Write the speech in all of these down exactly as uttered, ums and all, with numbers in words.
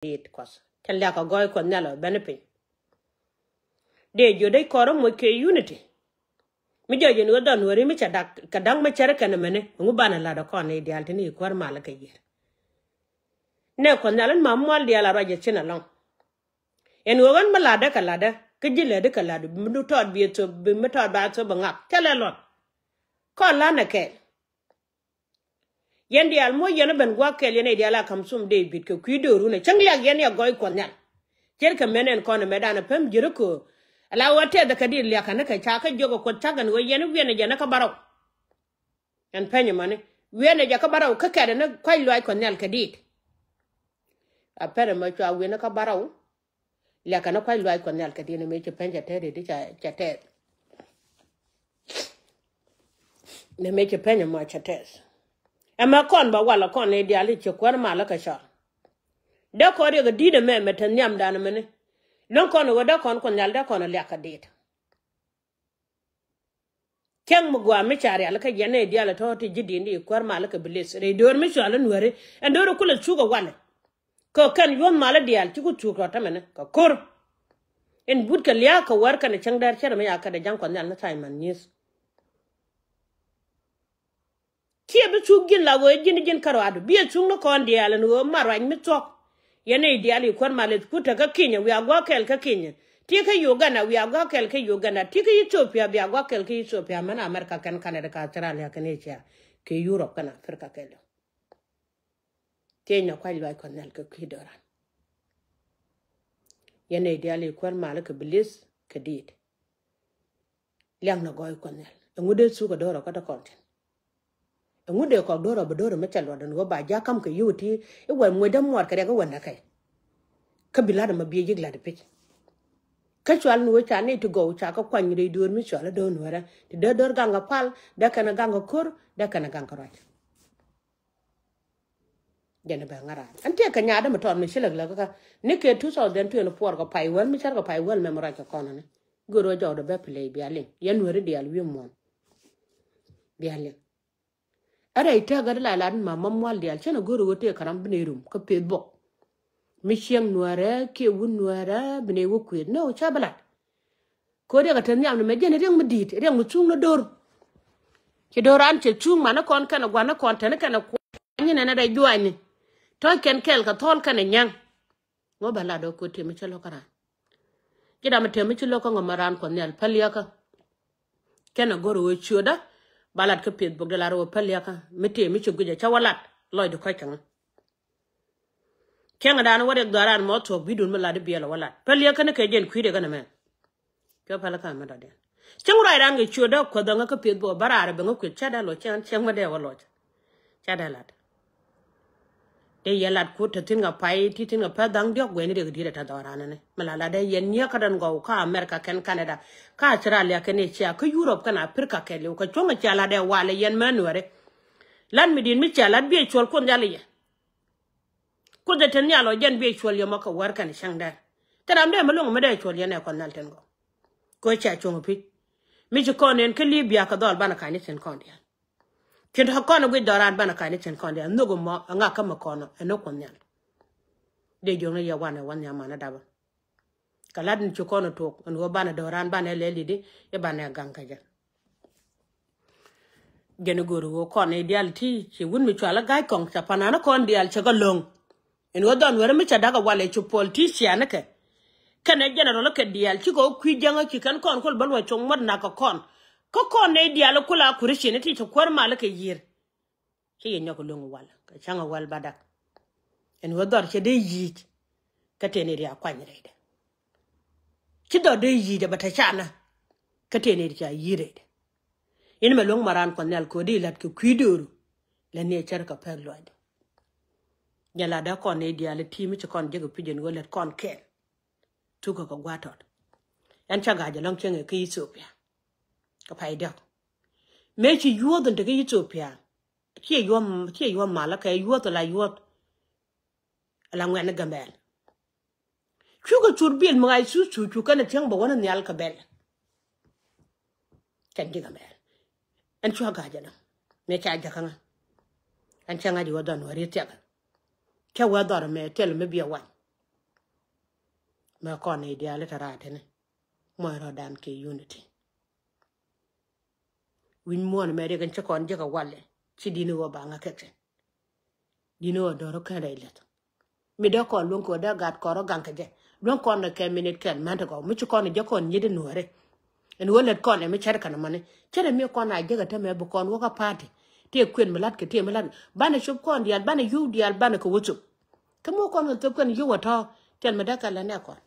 diit Kuɔth. Cɛn liak kɛ gɔɔy Kuɔth Nhial ɔ bɛn piny. Dee jiö dee kɔr moc kɛ unity. Mi jɔɔc in ɣöö dhɔn weri mi ca dak kɛ da̱ŋ mi cär kɛn mɛni, ɛŋu banɛ lat ɛ kɔn ni diaal tini i̱ kuäär mal kɛ yiër. Nɛ Kuɔth Nhial in ma mual diaal a ruac ɛ cin alɔŋ. Ɛn ɣöö ɣän mi latdä kɛ latdä kä ji̱ lätdi kɛ latdu bi mi tɔɔt bi thop, bi mi tɔɔt ba thop bi ŋak cä lɛ luɔt. Kɔn lanɛ kɛɛl. Yɛn diaal muɔc yɛn ɛ ben gua̱a̱k kɛl yɛn ɛ diaal a ka̱m thum Dee-bid kɛ kui̱ do̱run ɛ cäŋ liak yɛn yɛ gɔɔy Kuɔth Nhial. Ce̱tkɛ mɛn ɛn kɔn ɛmɛ danɛ päm Jɛ-ri-ko. Ala ɣöö tɛth ɛ kɛ diit liakä ni kɛ ca kä jiök ɛ Kuoth cak ɛn ɣöö yɛn wiɛn ɛ jɛn ɛ kä bärɔw. Ɛn peny ɛmɔni wiɛn ɛ jɛ kä bärɔw kä kɛt ɛn kua̱c luaac Kuɔth Nhial kɛ diit. A pɛn ɛmɔ cua wiɛn ɛ kä bärɔw. Liakä ni kua̱c luaac Kuɔth Nhial kɛ diit ni mëë ci peny cɛ tɛth i̱di ca, ca tɛth. Ni mëë ci peny ɛmɔ cɛ tɛth. Ɛmɛ kɔn bɛ walɛ kɔn ni diaal i̱ ci kuäär malä kɛ cɔr. Dee kɔn riɛk ɛ di̱t ɛmɛ mɛ te nhiamdan ɛmɛni. Luäŋ kɔn ɛ ɣöö dee kɔn Kuɔth Nhial dee kɔn ɛ liak kɛ diit. Cäŋ mi gɔaa mi ca rial kä yɛn nɛy diaal ɛ tɔ̱ ti ji̱ di̱n di kuäär malä kɛ bilis rɛy do̱r mi cual in weri. Ɛn do̱r kulɛ thuk ɛ walɛ. Kɛ kɛn yuɔ̱th malä diaal ci ku thuk rɔ̱ tämɛnɛ kɛ ko̱r. In but kɛ lia̱a̱ kɛ wär kɛnɛ cäŋ däär cärɛ mi ya kɛnɛ ja̱ŋ Kuɔth Nhial ni tha̱a̱c man nyieth. Ciɛ bi thuk ji̱n la ɣöö ji̱n ji̱n kärɔaadu biɛ thuk ni kɔn diaal ɛn ɣöö ma ruac mi thuɔ̱k. Yɛn nɛy diaal i̱ kuäär malith ku te kä Kenya wiaa gua̱a̱k kɛl kä Kenya. Ti kä Uganda wiaa gua̱a̱k kɛl kä Uganda. Ti kä Ethiopia bia gua̱a̱k kɛl kä Ethiopia mɛn America kɛn Canada kä Australia kɛn Asia. Kɛ Europe kɛn Africa kɛl. Tiecnɛ kua̱c luaac Kuɔth Nhial kɛ kui̱ do̱ran. Yɛn nɛy diaal i̱ kuäär malä kɛ bilis kɛ diit. Liak ni gɔɔy Kuɔth Nhial. Ɛŋu dee thuk ɛ do̱r ɔ kä dee kɔn tin? Ɛŋu dee kɔk do̱r ɔ bi do̱r ɔ mi cɛ luɔt ɛn ɣöö ba ja̱ ka̱m kɛ yio̱w ti i̱ wɛn muɔcdä muɔɔr kɛ riɛk i̱ wɛn näkɛ? Kä bi la̱t ɛmɔ biɛ ji̱k la̱t i̱ pi̱c. Kä cual ni ɣöö ca ni ti gɔw ca kä kuany rɛy do̱r mi cual i̱ do̱r nuɛrä ti dee do̱r gaŋ kɛ pal dee kɛn gaŋ kɛ ko̱r dee kɛn gaŋ kɛ ruac. Jɛn bɛ ŋa̱t raan ɛn tiɛɛk kɛ nyaatdä mi tɔɔt mi ci lɛk lɛk kä ni kɛ two thousand twenty-four kɛ pay wäl mi cär kɛ pay wäl mɛ mi ruac kɛ kɔn ni. Go̱o̱r ɣöö jɔwdɛ bɛ play bia liŋ yɛn nuɛri diaal wi̱i̱ muɔ̱ɔ̱n. Bia liŋ. Ɛ rɛy tɛk gat la lat ma ma mual diaal cɛn a go̱o̱r ɣöö tëë karam bi nɛy rum kä peth bok. Mi cieŋ nuäärä kiɛ wun nuäärä bi nɛy wä kuëët ni ɣöö ca bi lat. Kɛ ɣöö riɛk a te nhiam ni mɛ jɛn riɛk mi di̱i̱t riɛk mi thuŋ ni do̱r. Ci do̱r an cɛ thuŋ man ni kɔn kɛn a gua̱n ni kɔn te ni kɛn a kuany ni nɛn a rɛy juaacni. Tɔ̱ kɛn kɛɛl kɛ thɔl kɛn a nyäŋ. Ŋɔ bɛ lat ɣöö kɛ ɣöö tëë mi ci lo̱k kä raan. Ci ram mi tëë mi ci lo̱k kä ŋɔ mɛ raan Kuɔth Nhial päl yäkä. Kɛn a go̱r ɣöö ciötdä ba lat kä peth bok dee lat ɣöö päl yäkä mi tëë mi ci guic a cä wä lat lɔcdu kɔ̱c kɛ ŋä. Cäŋ dan wä riɛk dhɔaaran mɔ thuɔ̱k bi̱dun mi lat i̱ biɛl ɛ wä lat päl yäkä ni kɛ jɛn kui̱dɛ kɛn ɛmɛn. Cä päl kä mɛ dɔ̱diɛn. Cäŋ ruac ran kɛ ciötdä Kuɔth ɛ ŋä kä peth bok bä raar ɛ bɛ ŋä kueth cä dee loc cäŋ cäŋ mɛ dee wä loc. Ca dee lat. Dee yɛ lat kut te thi̱n kɛ pay ti thi̱n kɛ pɛth dhaŋ diɔ̱k guɛni riɛk di̱t ɛ te dhɔran ni mi la lat dee yɛn nyiäk kä den gɔw kä America kɛn Canada kä Australia kɛn Asia kä Europe kɛn Africa kɛɛliw kɛ cuɔ̱ŋ cia lat dee walɛ yɛn mɛ nuɛri. Lat mi di̱t mi cia lat biɛ cuɔl Kuoth Nhial i̱ yɛ. Kuoth ɛ te nhial ɔ jɛn biɛ cuɔl yɛ mɔ kɛ wär kɛn cäŋ dee. Te ram dee mi luŋ mi dee cuɔl yɛn ɛ Kuɔth Nhial tin gɔw. Kɛ cia cuɔ̱ŋ pi̱c mi ci kɔn nɛn kä Libya kɛ dhɔl banɛ ka̱ny ni thi̱n kɔn diaal. Ci tɔ̱ kɔn guic dhɔran banɛ ka̱ny ni cin kɔn diaal nhök ɛmɔ ɛŋa kä mi kɔn ɛ nhök Kuɔth Nhial. Dee jiök ni yɛ wanɛ wä nhiam manɛ dapä. Kɛ lat ni ci kɔn ɛ tok ɛn ɣöö banɛ dhɔran banɛ lɛ lidi i̱ banɛ gaŋ kä jɛ. Jɛn i̱ go̱o̱ri ɣöö kɔn i̱ diaal ti ci wut mi cual i̱ ga̱a̱c kɔŋ ca panan i̱ kɔn diaal cɛ kɛ lo̱ŋ. Ɛn ɣöö dhɔn weri mi ca da̱k a walɛ ci politician kɛ kɛnɛ general kɛ diaal cikɛ wä kui̱ jäŋä ci kɛn kɔn kol bä luɔc cuɔ̱ŋ muɔ̱t nak kɛ kɔn. Kä kɔn nɛy diaal kula Christian ti cɛ kuäär mal kɛ yiër. Ci yɛ nyɔk lo̱ŋ wal kɛ ca̱ŋ a wal ba dak. Ɛn ɣöö dhɔr cɛ dee yic. Kä tëë nɛy diaal kuany rɛydɛ. Ci dhɔr dee yic a bɛ te canä. Kä tëë nɛy diaal yic rɛydɛ. In mɛ luäŋ ma raan Kuɔth Nhial ko̱di la̱t kɛ kui̱ dööru. Lɛ ni ɛ cär kɛ pɛk luɔcdɛ. Jɛ la dee kɔn ni diaal ti mi ci kɔn jek pi̱c ɛn ɣöö lät kɔn kɛɛl. Thukɛ kɛ gua̱a̱t tɔt. Ɛn ca ga̱a̱c ɛlɔ̱ŋ cieŋ ɛ kä Ethiopia. Kɛ pay diɔ̱k mëë ci yuɔ̱th in te kä Ethiopia. Ciɛ yuɔ̱th, ciɛ yuɔ̱th malä kɛ yuɔ̱th ala yuɔ̱th. Ala ŋuɛ̈tni Gambɛl. Cukɛ cut bil mi ɣac thuth thuth cukɛ ni thiäŋ bɛ wä ni nhial kɛ bɛl. Kɛn ji̱ Gambɛl. Ɛn cua ga̱a̱c ɛnɔ mëë ca jäkä ŋä. Ɛn cä ŋa̱c i̱ wä dhɔn wä riet thiakä. Cä wä dhɔr ɛmɛ thil mi biɛ waŋ. Mɛ kɔn i̱ diaal i̱ te raatini muɔ̱c rɔ̱dan kɛ unity. Wi̱ny muɔ̱ɔ̱n mɛ riɛk in ci kɔn jiäk a walɛ ci di̱n i̱ ɣöö ba ŋa kɛk tin. Di̱n i̱ ɣöö do̱r ɔ kɛn rɛy liɛth. Mi dee kɔn luäŋ kɛ ɣöö dee gat kɔn rɔ gaŋ kɛ jɛ luäŋ kɔn kɛ minit kɛl mɛn ti gɔw mi ci kɔn jiäk kɔn nyiet i̱ nuääri. In ɣöö lät kɔn ɛ mi cɛr kɛn mani cɛr ɛ mi kɔn a jiäk ɛ tämɛ bi kɔn wäk a party. Tëë kuën mi la̱t kɛ tëë mi la̱t banɛ cop kɔn diaal banɛ yio̱w diaal banɛ kɛ wä cop. Kä mi wä kɔn kɛ thop kɛn yio̱w ɛ tɔ̱ tiɛl mi dee kɛ lät nɛ kɔn.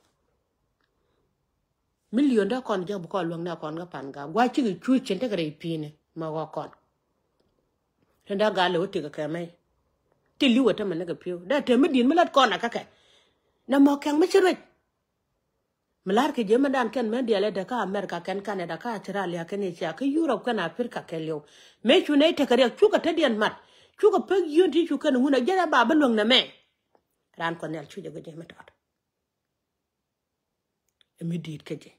Milion dee kɔn jɛ bi kɔn luäŋ nɛ kɔn kä pan gaa gua̱c cikɛ cuuc cin tekɛ rɛy pi̱i̱ni mɛ ɣɔk kɔn. Tin dee gaa lɛ wä tikɛ kɛ mɛy. Ti li̱w wä tämɛ ni kɛ pi̱w dee te mi di̱i̱t mi lät kɔn akä kɛ. Nɛ mɔ kɛŋ mi ci ruec. Mi la̱r kɛ ji̱ mi dan kɛn mɛ diɛl ɛ dee kä America kɛn Canada kä Australia kɛn Asia kä Europe kɛn Africa kɛ li̱w. Mëë cu nɛy tekɛ riɛk cukɛ te diɛn mat cukɛ pek yio̱n ti cu kɛn ŋun a jɛn ɛ ba bi luäŋ nɛ mɛ. Raan Kuɔth Nhial cu jɛ guic jɛ mi tɔt. Ɛ mi di̱i̱t kä ji̱.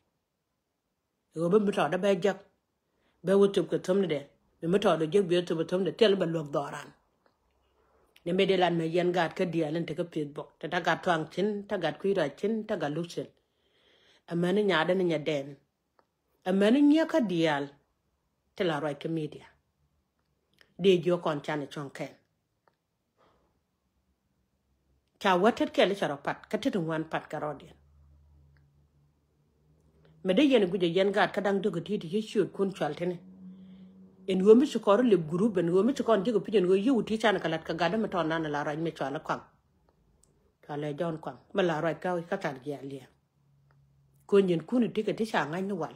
Ɛ ɣöö bi mi tɔɔdä bɛ jek bɛ wä thöp kɛ thömdɛ. Bi mi tɔɔdä jek bi wä thöp kɛ thömdɛ thil bɛ luäk dhɔran. Ni mi di lat mɛ yɛn gaat kä diaal in te kä Facebook te ta gat tuaŋ cin ta gat kui̱ ruac cin ta gat luk cin. Amäni nyaadä ni nyɛ dɛn. Amäni nyiɛ kä diaal ti la ruac kä media. Dee jiök kɔn can i̱ cɔŋ kɛn. Ca wä tet kɛl i̱ ca rɔ pat kä tet in wan pat kɛ rɔɔdiɛn. Mɛ dee yɛn i̱ guic ɛ yɛn gaat kä da̱ŋ dökɛ ti̱i̱ ti ci ciöötkun cual tini. In ɣöö mi ci kɔn rɔ lip gurup in ɣöö mi ci kɔn ji̱k i̱ pi̱c in ɣöö yio̱w ti can kɛ la̱t kɛ gat dee mi tɔɔn nan in la ruac mi cual i̱ kuaŋ. Cual i̱ jɔn kuaŋ mi la ruac kä kä thar jiaal liɛɛr. Kuny in kun i̱ ti kɛ ti ca ŋa̱cni wal.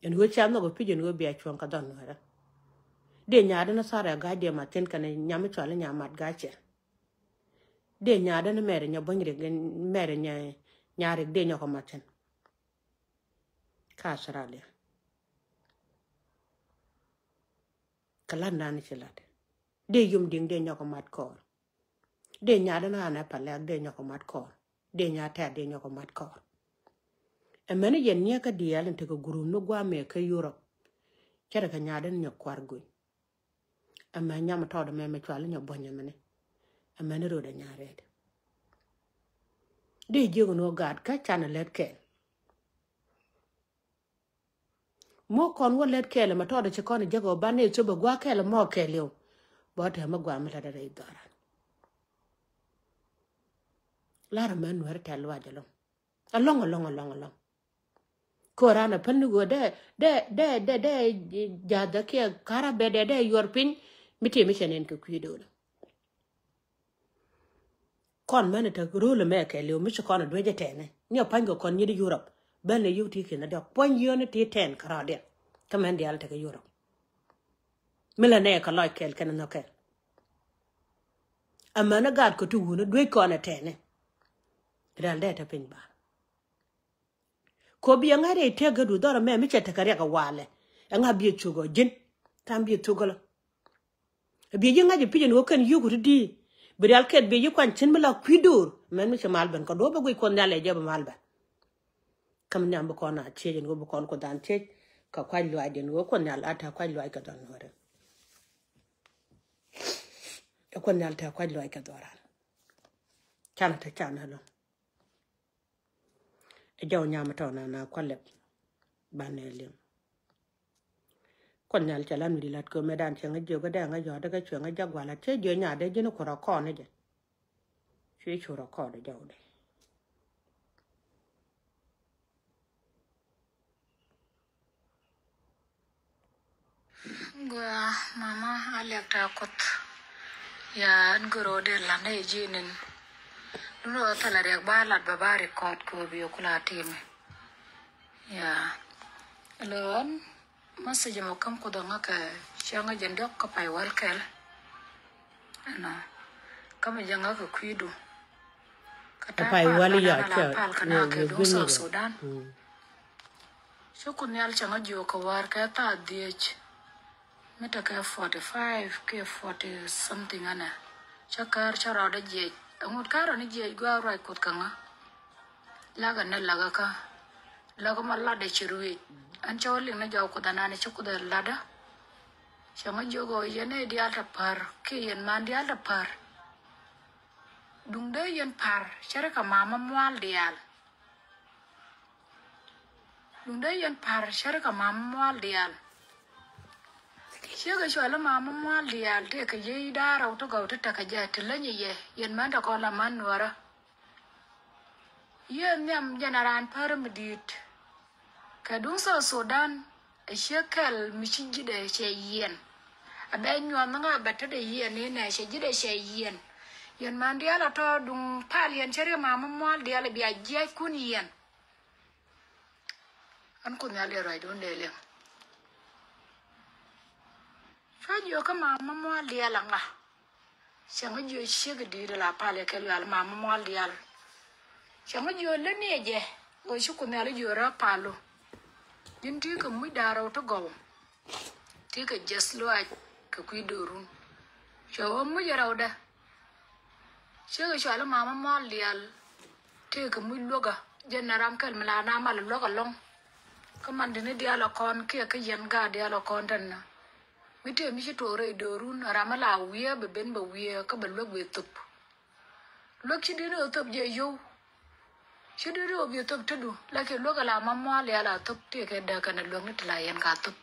Ɛn ɣöö ca nhɔk ɛ pi̱c ɛn ɣöö bia cuɔ̱ŋ kɛ dhɔn nuɛɛrä. Dee nyaadä ni thar ɛ ga̱a̱c dee mat thi̱n kɛn nyam mi cual i̱ nyamat ga̱a̱c cɛ. Dee nyaadä ni mɛɛrɛ nyɛ buɔ̱ny rik mɛɛrɛ nyɛ nyarik dee nyɔk ɛ mat thi̱n. Kä Australia. Kɛ la̱t nani ci la̱t. Dee yum di̱ŋ dee nyɔk ɛ mat kɔɔr. Dee nyaadä ni ɣän ɛ palɛk dee nyɔk ɛ mat kɔɔr. Dee nyaadä tɛ̈r dee nyɔk ɛ mat kɔɔr. Ɛmɛni yɛn nyiɛ kä diaal in tekɛ gurup ni gua̱a̱ mɛ kä Europe. Cɛ rɛ kɛ nyaadä ni nyɔk kuar guny. Ɛmɛ nyam tɔɔdɛ mɛ mɛ cual ni nyɔk buɔ̱ny ɛmɛni. Ɛmɛni röödɛ nyaarɛɛd. Dee jiök ni ɣä gaat kä canɛ lät kɛɛl. Mɔ kɔn wä lät kɛɛl ɛmɛ tɔɔdɛ ci kɔn ɛ jek ɣä banɛ thop ɛ gua̱a̱ kɛɛl ɛmɔ kɛɛl yɛw. Bɔ tɛmɛ gua̱a̱ mi lät ɛ rɛy dhɔran. Lar ɛmɛ nuɛr tɛl luac ɛlɔŋ. Ɛlɔŋ ɛlɔŋ ɛlɔŋ ɛlɔŋ. Koran ɛ päl ni ɣöö dee dee dee dee dee ja̱thä kiɛ karabɛ dee dee yuɔr piny. Mi tëë mi cɛ nɛn kɛ kui̱ do̱lä. Kɔn mɛn ɛ tek ro̱l ɛmɛ kɛɛliw mi ci kɔn ɛ duec ɛ tɛnɛ ni ɛ pa̱ny kɛ kɔn nyiet Europe. Bɛn ɛ yio̱w ti ki̱n ɛ diɔk puɔ̱ny yio̱ni ti tɛn kɛ rɔɔdiɛn. Kä mɛn diaal ɛ tek Europe. Mi lɛ nɛ kɛ lɔc kɛɛl kɛn ɛ nhɔk kɛɛl. Amäni gaat kɛ ti wuni duec kɔn ɛ tɛnɛ. Rial dee te piny ba. Ko bi ɛ ŋa̱c rɛy tëk gädu dhɔr ɛmɛ mi cɛ tekɛ riɛk ɛ walɛ. Ɛ ŋa̱ bi ɛ thuk ɔ ji̱n. Tam bi ɛ thuk ɔ lɔ. Ɛ bi ɛ ji̱ ŋa̱c ɛ pi̱c ɛn ɣöö kɛn yio̱o̱k ɛ ti di̱i̱t. Bi rial kɛt bi ɛ ji̱ kuany cin mi la kui̱ do̱r. Mɛn mi cɛ mal ben kɛ duɔ̱ɔ̱p bɛ guic Kuɔth Nhial ɛ jɛ bɛ mal ben. Kä mi nhiam bi kɔn a ciec ɛn ɣöö bi kɔn Kuoth an ciec. Kɛ kuac luaacdiɛn ɣöö Kuoth Nhial a te kuac luaac kɛ dhɔn nuɔ̱ɔ̱rɛ. Ɛ Kuoth Nhial te kuac luaac kɛ dhɔran. Canɛ te canɛ lɔ. Ɛ jɔw nyam tɔw na na kualɛ banɛ liŋ. Kuoth Nhial cɛ lan wi̱di lat kömɛ dan cɛ ŋä jiök kä dee ŋä yɔ̱a̱t kä cuɛ ŋä jak gua̱l lat cɛ jiök nyaat dee ji̱n i̱ kurɔ kɔn i̱ jɛ. Cuɛ curɔ kɔn i̱ jɔw dee. Gua mama a liak ta Kuoth. Ya, an goro de lande jinin. Duno thal a riak ba lat ba ba record ko bi okula timi. Ya. Lon message mo kam ko danga ka changa jendok ka pay wal kel. Ɛnɔ. Kä mi jɛ ŋäk kɛ kui̱du. Kä ta̱a̱ pay wali ya cɛ pal kɛ na kɛ duŋ South Sudan. Cä Kuoth Nhial cɛ ŋä jiök kɛ wäär kɛ thaa dhiec. Mi tekɛ forty five kiɛ forty something ɛnɛ. Cä kär cä rɔɔdɛ jiɛc ɛŋut kär rɔ ni jiɛc gua̱a̱ ruac Kuoth kɛ ŋä. Lakɛ ni lakä kä. Lakä ma latdɛ ci ruëëc. Ɛn cä wä liŋ ni jɔw Kuoth anani ci Kuoth ɛ latdä. Cɛ ŋä jiök ɣöö yɛn nɛy diaal te pär kiɛ yɛn man diaal te pär. Duŋdä yɛn pa̱r cärä kɛ mama mual diaal. Duŋdä yɛn pa̱r cärä kɛ mama mual diaal. Ciek ɛ cual i̱ mama mual diaal tëë kɛ yiey da̱a̱r rɛw ti gɔw ti tekɛ jɛ ti läny yɛ yɛn män tɛ kɔn la män nuɔrä. Yiëë nhiam jɛn a raan pärä mi di̱i̱t. Kɛ duŋ South Sudan ɛ ciek kɛl mi ci ji̱dɛ cɛ yiɛn. A bɛ nyuɔn ŋa bɛ tetdɛ yiɛn inɛ cɛ ji̱dɛ cɛ yiɛn. Yɛn man diaal a tɔ̱ duŋ pal yɛn cɛ riɛ mama mual diaal a bia jiackun yiɛn. An kun nhial yɛ ruacdun dee liŋ. Cua jiök kä mama mual diaal a ŋa? Cäŋ jiök ciek di̱i̱t la pal yɛ kɛ lual mama mual diaal. Cäŋ jiök lätni ɛ jɛ ɣöö ci kun nhial jiök rä palu. Ji̱n ti kɛ muc da̱a̱r rɛw ti gɔw. Ti kɛ jiäth luaac kɛ kui̱ do̱run. Cua wä muc rɛwdɛ. Ciek cual i̱ mama mual diaal. Tëëkɛ muc luäkä jɛn na ram kɛl mi la na mal luäk alɔŋ. Kä man dini diaal a kɔn kiɛ kä yɛn gaat diaal a kɔn tɛn na. Mi tëë mi ci tuɔɔk rɛy do̱run a ram mi la wiee bɛ ben bɛ wiee kä bɛ luäk bɛ thop. Luäk ci dini ɣä thop jɛ yow. Ci dini ɣä bi thop tädu lakin luäk a la mama mual diaal a thop tëëkɛ däk kɛn a luäk ni ti la yɛn ka thop.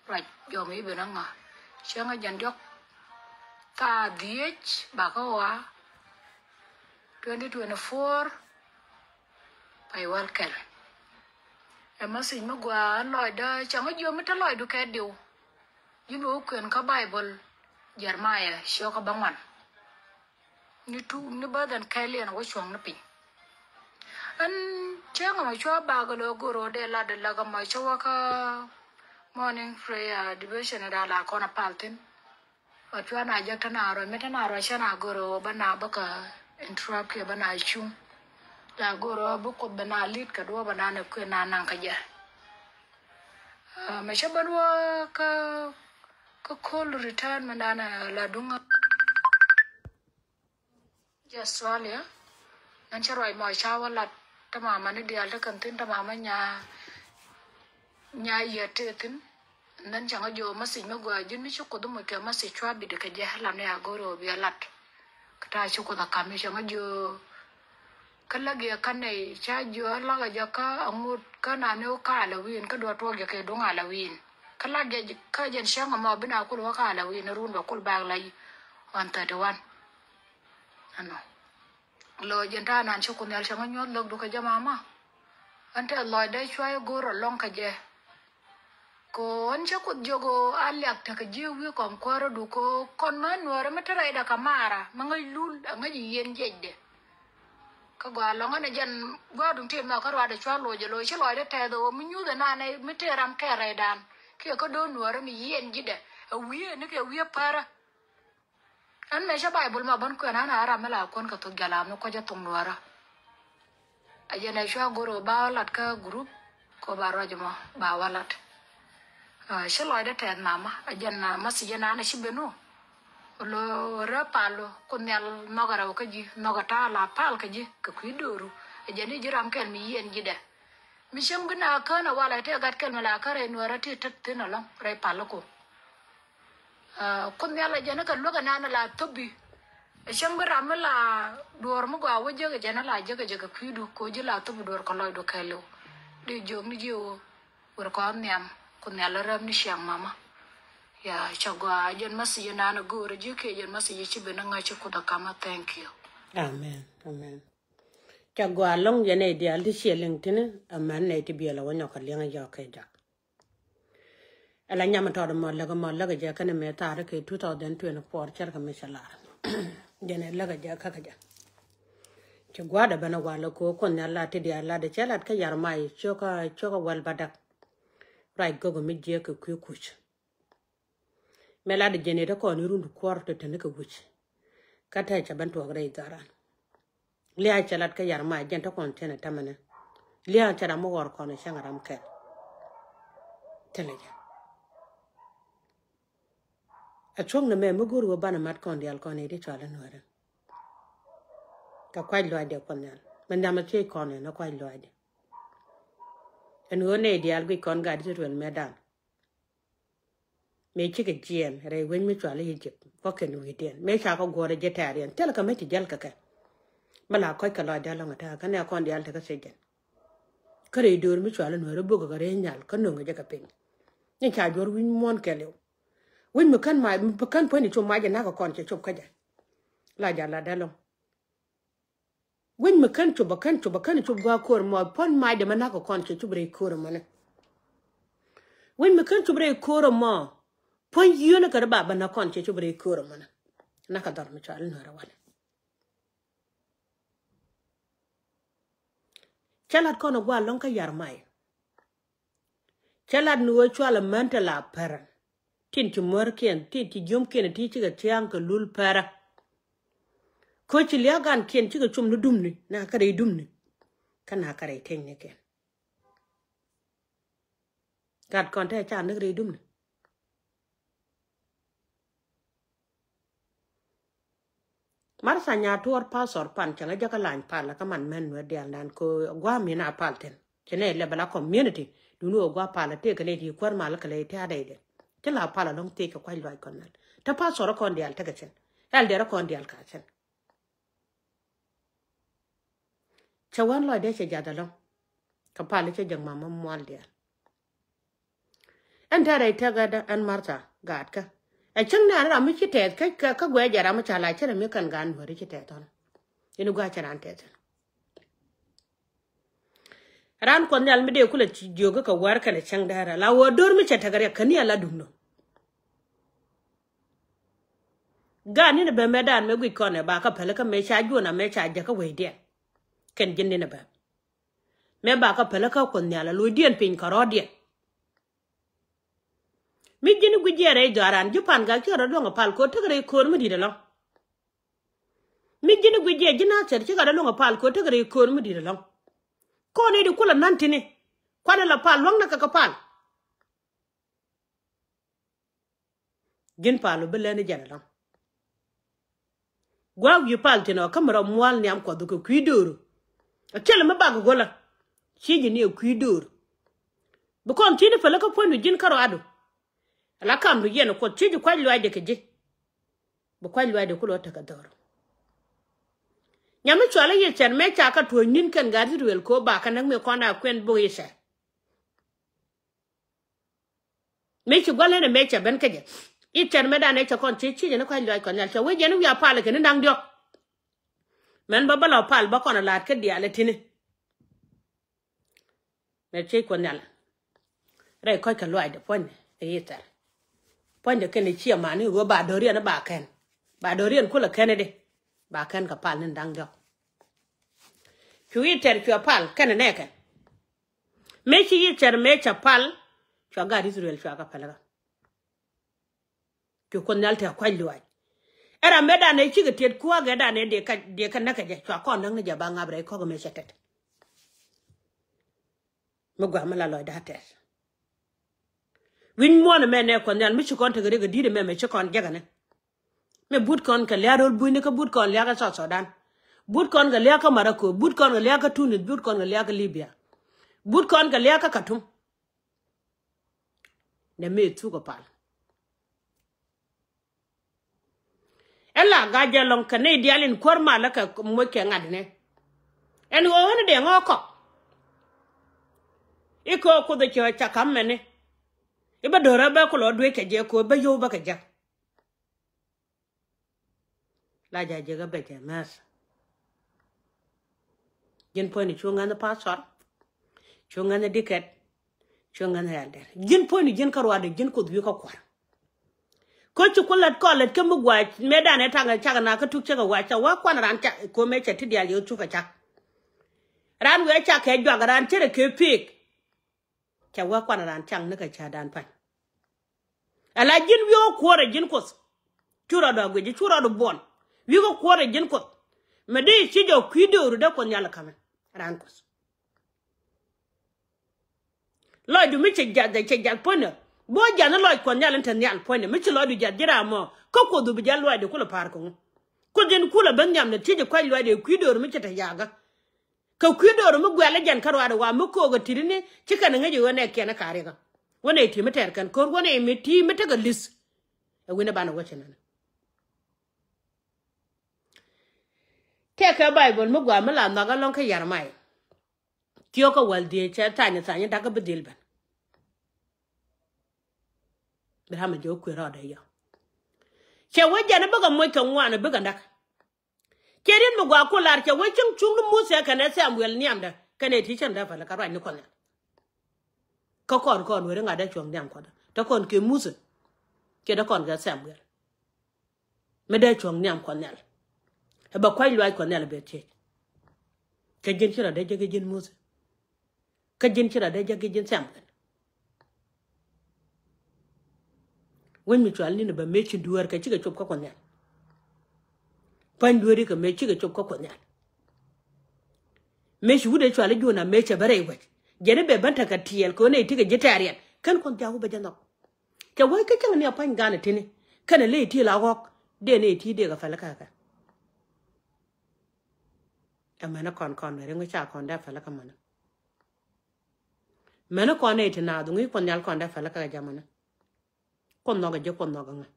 Ruac jɔm i̱ ben a ŋa cäŋ a jɛn diɔk. Thaa dhiec bakä ɣɔaa. Twenty twenty-four. Pay wal kɛl. Ɛ message mi gua lɔcdä cäŋ jiö mi te lɔcdu kɛ diw. Ji̱n wä kuen kä Bible. Jeremiah ciökä bäŋuan. Ni tu ni bäth ɛn kɛl yɛn wä cuɔ̱ŋ ni piny. Ɛn cäŋ mɛ cua bak lɔ goro dee lat lak mɛ cua wä kä morning prayer devotion da la kɔn a pal thin. Ɔ cua na jek te na ruac mi te na ruac cɛ na goro bä na bä kä interrupt kiɛ bä na cuŋ. La goro bä kuoth bä na lit kɛ duɔ bä na ni kuɛ na naŋ kä jɛ. Mɛ cɛ bä duɔ kä kä cold return mi na na la duŋ. Jɛ Australia. Nan cɛ ruac mɔ ca wä lat. Te mama ni dial te kɛn thin te mama nya nya yɛ te thin. Nan cɛ ŋa jo message mi gua jin mi ci kuth mi kɛ message cua bidi kɛ jɛ lam ni agoro bia lat. Kɛ ta ci kuth a kam mi cɛ ŋa jo. Kä lak yɛ kä nɛy ca jiɔ lak a jɛ kä aŋut kä nani wä kä Halloween kä duɔ tuɔk jɛ kɛ duŋ Halloween. Kä lak jɛ kä jɛn cäŋ mɔ bi na kul wä kä Halloween run bɛ kul bak la on thirty one. Ɛnɔ. Lɔ jɛn ta̱a̱ nan ci kun nhial cɛ ŋä nyuɔth lok dukɛ jɛ mama. Ɛn tɛ lɔcdɛ cua i̱ go̱o̱r ɛlɔ̱ŋ kɛ jɛ. Kɛ ɣän cä kuoth jiök ɣöö a liak tekɛ ji̱ wi̱i̱ kɔn kuäärä duk kɛ ɣöö kɔn mä nuäärä mi te rɛydɛ kɛ maara mi ŋäc lul ɛ ŋäc yieen jiɛcdɛ. Kä gɔaa lɔ̱ŋä ni jɛn gua̱a̱r duŋ tëë mɛ kä ruaadɛ cua loc ɛ loc ci lɔcdɛ tɛth ɣöö mi nyuuth ɛ nanɛ mi tëë ram kɛɛl rɛydan kiɛ kä do̱r nuäärä mi yieen ji̱dɛ ɛ wi̱i̱ ɛ ni kɛ wi̱i̱ ɛ pärä. Ɛn mɛ cä Baibol mɛ bän kuɛn an a ram mi la kuɔn kɛ thok jala mi kuɔcä thok nuɔrä. A jɛn ɛ cua go̱r ɣöö ba wä lat kä group kɛ ɣöö ba ruac mɔ ba wä lat. Ci lɔcdä tɛth mama a jɛn a message ɛn an a ci ben wä. Lo rɛ pal wä kun nhial nhɔk a rɛw kä ji̱ nhɔk a ta̱a̱ la pal kä ji̱ kɛ kui̱ do̱ru. A jɛn i̱ ji̱ ram kɛl mi yiɛn ji̱dɛ mi cieŋ bi na kään a wal a tëë gat kɛl mi la kän rɛy nuɔrä ti tet thi̱n alɔŋ rɛy pal ku. Kun nhial a jɛn kä luäk ɛnan la thopi. Ɛ cäŋ bi ram mi la duɔɔr mi gɔaa wä jek ɛ jɛn la jek ɛ jek ɛ kui̱du ko ji̱ la thopi duɔɔr kɛ lɔcdu kɛɛliw. Di jiök ni jiɛ wä wër kɔn nhiam kun nhial a räm ni ciaŋ mama. Ya cɛ gɔaa jɛn message nan a go̱o̱r ji̱ kiɛ jɛn message ci ben a ŋa̱c ci kuth a kama. Thank you. Amen. Amen. Cɛ gɔaa lɔŋ jɛ nɛy diaal ti ciɛ liŋ tini. Amen. Nɛy ti biɛl a wä nyɔk a liɛŋ a jɔk kɛ jak. Ala nyam tɔt mɔ läk mɔ läk jɛ kɛn mɛ thaar kɛ two thousand twenty-four cɛr kɛ mi cɛ lar. Jɛn ɛ läk jɛ kä kɛ jɛ. Ci gua̱dɛ ben a wal ko kun nhial lat ti diaal lat cɛ lat kä Yarmay ciokä ciokä wal ba dak. Ruac gök mi jiɛ kɛ kui̱ kuc. Mɛ lat jɛn ɛ te kɔn irun kuɔr te te ni kɛ wi̱c. Kä te cɛ ben tuɔk rɛy garan. Lia̱a̱ cɛ lat kä Yarmay jɛn te kɔn cɛn ɛ tämɛ ni. Lia̱a̱ cɛ ram mi ɣɔr kɔn ɛ cäŋ ram kɛl. Thilɛ jɛ. Ɛ thuɔ̱k ni mɛ mi go̱o̱r wä banɛ mat kɔn diaal kɔn ɛ di cɔal in wɛrɛ. Kɛ kuac luaacdɛ kuɔn nhial mi nhiam ɛ thiec kɔn ɛ ni kuac luaacdɛ. Ɛn ɣöö nɛy diaal guic kɔn gat di ti tuɛl mɛ dan. Mëë cikɛ jiɛɛn rɛy wec mi cual i̱ Egypt bä kɛn wi̱i̱diɛn mëë ca kɛ guɔ̱ɔ̱r ɛ jɛ tɛ̈riɛn thilɛ kɛ mi ci jäl kɛ kɛ. Bä la kɔc kɛ lɔcdä lɔŋ ɛ tɛ̈ kä nɛ kɔn diaal tekɛ thiec jɛn. Kä rɛy döör mi cual in wä rɛ bok kɛ rɛy nyal kä no̱ŋ kɛ jɛ kɛ piny. Ni ca juɔr wi̱ny muɔ̱ɔ̱n kɛɛliw. Wi̱ny mi kän mac, mi kän puɔ̱ny ni cop mac jɛ nakä kɔn cɛ cop kä jɛ. La jal la dee lɔŋ. Wi̱ny mi kän cop, a kän cop, a kän cop gua̱a̱ ko̱r mɔ, puɔ̱ny mac jɛ mi nakä kɔn cɛ cop rɛy ko̱r mɔni. Wi̱ny mi kän cop rɛy ko̱r mɔ, puɔ̱ny yio̱n kɛ rɛ ba bä nakä kɔn cɛ cop rɛy ko̱r mɔni. Nakä dhɔr mi cual in wä rɛ walɛ. Cä lat kɔn ɛ gua̱a̱ lɔ̱ŋ kä yar may. Cä lat ni ɣöö cual ɛ män te la pärä. Tin ci muärkiɛn, tin ci jiömkiɛn ti cikɛ tia̱a̱ŋ kɛ lul pärä. Kä ci lia̱a̱ gankiɛn cikɛ cum ni dumni, na kä rɛy dumni. Kä na kä rɛy tiɛnynikiɛn. Gat kɔn te ca näk rɛy dumni. Martha Nyatuɔr pastor pan cäŋ a jäkä lany pal kä man män nuɛ dial nan ko gua̱a̱ min a pal thin. Ci nɛ lɛ bɛ la community duni wä gua̱a̱ pal a tëë kɛ lɛ ti kuäär mal kɛ lɛ ti a dɛy dɛ. Ti la pal a lɔŋ tëë kɛ kuac luac kɔn nal. Te pastor kɔn dial tekɛ cin. Elder kɔn dial ka cin. Cɛ wän lɔcdɛ cɛ jath ɛlɔ̱ŋ. Kɛ pal cɛ jäk mamä mual diaal. Ɛn tɛ̈rɛ i̱ tɛk ɛn Martha gaatkä. Ɛ cäŋ nɛɛni ram mi ci tɛth kä, kä, kä guɛc jɛ ram mi ca la cärɛ mi kɛn gaat nuääri ci tɛth ɔn. Ini gua̱a̱ cɛ raan tɛth ɛn. Raan Kuɔth Nhial mi dee kulɛ ci jiök kä wäär kɛnɛ cäŋ dɛɛrɛ la wä do̱r mi cɛ tekɛ riɛk kä ni ala duŋdɔ. Gaat Ninibɛ mëë daan mëë guic kɔn ɛ ba kä päl kä mëë ca juɔn a mëë ca jäkä wecdiɛn. Kɛn ji̱n Ninibɛ. Mëë ba kä päl kä Kuɔth Nhial a lo̱cdiɛn piny kɛ rɔɔdiɛn. Mi ji̱n guic jiɛ rɛy dhɔaaran ji̱ pan gak cikɛ rɔ duɔ̱ŋ a pal ko̱ tekɛ rɛy ko̱r mi di̱t ɛlɔ̱ŋ. Mi ji̱n guic jiɛ ji̱ Nathɛr cikɛ rɔ duɔ̱ŋ a pal ko̱ tekɛ rɛy ko̱r mi di̱t ɛlɔ̱ŋ. Kɔn i̱ di kulɛ na̱n ti̱ni kuanɛ la pal luäŋnɛ kɛ kɛ pal. Ji̱n pal wä bi lɛn i̱ jɛn ɛlɔ̱ŋ. Gua̱a̱k wi̱i̱ pal thi̱n ɔ kä mi rɔ mual nhiam Kuɔth kɛ kui̱ döör. Ɛ thilɛ mi bak go̱lä. Ci ji̱ ni ɛ kui̱ döör. Bi kɔn thi̱n i̱ päl kä puɔ̱nydu ji̱n kä ruaadu. Ala kam ru yɛn Kuɔth ci ji̱ kuac luaacdɛ kɛ ji̱. Bi kuac luaacdɛ kulɛ wä tekɛ dhɔr. Nyam mi cualä Yithɛr mëë ca kä tuɔ̱ɔ̱c ni̱n kɛn gaat Ithɛrɛl ko̱ ba kä näk mi kɔn a kuɛn bok Yithɛr. Mëë ci gua̱l ɣän ɛ mëë cɛ ben kä jɛ. Ithɛr mëë dan ëë cɛ kɔn ci ci jɛ ni kua̱c luaac Kuɔth Nhial cɛ wec jɛ ni wiaa pal kɛ ni da̱ŋ diɔ̱k. Mɛn bä bä la pal bä kɔn a la̱a̱t kä diaal ɛ ti̱ni. Mëë ci Kuɔth Nhial rɛy kɔc kɛ luaacdɛ puɔ̱nydɛ ɛ Ithɛr. Puɔ̱nydɛ kɛn ɛ ciɛ mani ɣöö ba do̱riɛn ba kɛn. Ba do̱riɛn kulɛ kɛn ɛ di. Ba kɛn kɛ pal ni da̱ŋ diɔ̱k. Cu Ithɛr cuɛ pal kɛn ɛ nɛɛkɛ. Mëë ci Ithɛr mëë cɛ pal, cua gaat Ithɛrɛl cua kɛ päl kä. Cu Kuoth Nhial te kuac luaac. Ɛ ram mëë danɛ cikɛ tiet kua̱a̱k ɛ danɛ dee kä, dee kä näk kɛ jɛ, cua kɔn näk ni jɛ ba ŋa̱p rɛy kɔk mëë cɛ tɛt. Mi gua̱a̱ mi la lɔcdä tɛth. Wi̱ny muɔ̱ɔ̱n ɛmɛ nɛ Kuɔth Nhial mi ci kɔn tekɛ riɛk ɛ di̱t ɛmɛ mɛ ci kɔn jekɛ ni. Mi but kɔn kɛ lia̱a̱ ro̱l bunyni kä but kɔn lia̱a̱ kä South Sudan. But kɔn kɛ lia̱a̱ kä Morocco, but kɔn kɛ lia̱a̱ kä Tunis, but kɔn kɛ lia̱a̱ kä Libya. But kɔn kɛ lia̱a̱ kä Khartoum. Nɛ mëë thuk ɛ pal. Ɛn la ga̱a̱c jɛ lɔ̱ŋ kɛ nɛy diaal in kuäär malä kɛ moc kɛ ŋa̱t nɛ. Ɛn ɣöö ɣän dee ŋɔ̱ɔ̱k kɔk. I̱ kɛ ɣöö Kuoth ɛ cɛ ca ka̱m mɛni. I̱ bä do̱rä bä kulɔ duec kɛ jɛ kɛ ɣöö bä yio̱w bä kɛ jɛ. La ja̱ jiäkä bɛ jɛ mɛth. Ji̱n puɔ̱nyni cu ŋänh pastor. Cu ŋänh dikɛt. Cu ŋänh elder. Ji̱n puɔ̱nyni ji̱n kä ruaadɛ ji̱n Kuoth wi̱i̱ kä kua̱r. Kä ci ku lät kɔn lät kä mi gua̱a̱c mëë danɛ taŋ cak na kä tuk cäk ɛ wa̱a̱ cak wa̱a̱ kuan raan cak ko̱mɛ cɛ ti diaal yɛ ɣöö cukɛ cak. Raan wëë cak kɛ juak raan cärɛ kɛ pek. Cɛ wä kuan raan caŋ ni kɛ cäätdan pa̱ny. Ala ji̱n wi̱i̱ kä kuɔ̱rɛ ji̱n Kuoth. Cu rɔɔdu a guic, cu rɔɔdu buɔn. Wi̱i̱ kä kuɔ̱rɛ ji̱n Kuoth. Mɛ dee ci jɔk kui̱ dööru dee Kuoth Nhial ka̱mɛ. Raan Kuoth. Lɔcdu mi cɛ jath, cɛ jath puɔ̱nydɛ. Bä jath ni lɔc Kuɔth Nhial in te nhial puɔ̱nydɛ. Mi ci lɔcdu jath ji̱ ram mɔ. Kä Kuothdu bi jath luɔcdɛ kulɛ pa̱a̱r kɛ ŋu. Kuoth in kulɛ ben nhiam ni thiec kua̱c luɔcdɛ kui̱ dööru mi cɛ te yakä. Kɛ kui̱ do̱r mi guɛl ɛ jɛn kä ruaadɛ wa mi ko̱o̱k ɛ ti̱t ni ci kɛn ɛ ŋäc ɛ ɣöö nɛ kiɛn ɛ ka̱r riɛkä. Wänɛ ti mi tɛɛr kɛn ko̱r wänɛ mi ti mi tekɛ li̱th. Ɛ wi̱n ɛ banɛ wä cɛ nɛn. Tëëkɛ Baibol mi gɔaa mi la nhɔk ɛlɔ̱ŋ kä Yɛrɛmaya. Thiɔ̱k kä wäl dhieec cɛ thany thany da̱k kä bi dhil ben. Bi ram a jɛ wä kui̱ rɔɔdɛ yɔ. Cɛ wee jɛn bikɛ moc kɛ ŋuan bikɛ näk. Cɛ riet mi gɔaa ku lar cɛ wee cieŋ cuŋni Muthɛ kɛnɛ Samuɛl nhiamdɛ kɛnɛ ti cäŋdɛ päl kä ruacni Kuɔth Nhial. Kä kɔn kɔn weri ŋa̱t dee cuɔ̱ŋ nhiam Kuɔth te kɔn kɛ Muthɛ. Cɛ dee kɔn kɛ Samuɛl. Mi dee cuɔ̱ŋ nhiam Kuɔth Nhial. Ɛ bɛ kua̱c luaac Kuɔth Nhial ɛ bɛ thiec. Kä ji̱n ci rɔ dee jek ji̱n Muthɛ. Kä ji̱n ci rɔ dee jek ji̱n Samuɛl. Wec mi cual ni̱n bä mëë ci dueer kɛ cikɛ cop kä Kuɔth Nhial. Pa̱ny dueeri kɛ mëë cikɛ cop kä Kuɔth Nhial. Mëë ci wut ɛ cual i̱ Jona mëë cɛ bä rɛy wec. Jɛn i̱ bɛ bän tekɛ tiɛɛl kɛ ɣöö nɛy ti kɛ ji̱ tɛɛriɛn kän Kuɔth jaku bɛ jɛ nhɔk. Cɛ wec kä cäŋ ni a pa̱ny ga̱a̱n ɛ ti̱ni kɛnɛ ley ti la ɣɔ̱k dee nɛy ti dee kɛ päl kä kɛ. Ɛmɛn kɔn kɔn weri ŋu ca kɔn dee päl kä mɔnä. Mɛn kɔn nɛy ti naath ŋui̱ Kuɔth Nhial kɔn dee päl kä kɛ jamɔnä. Kuoth nhɔkɛ jɛ Kuoth nhɔkɛ ŋa.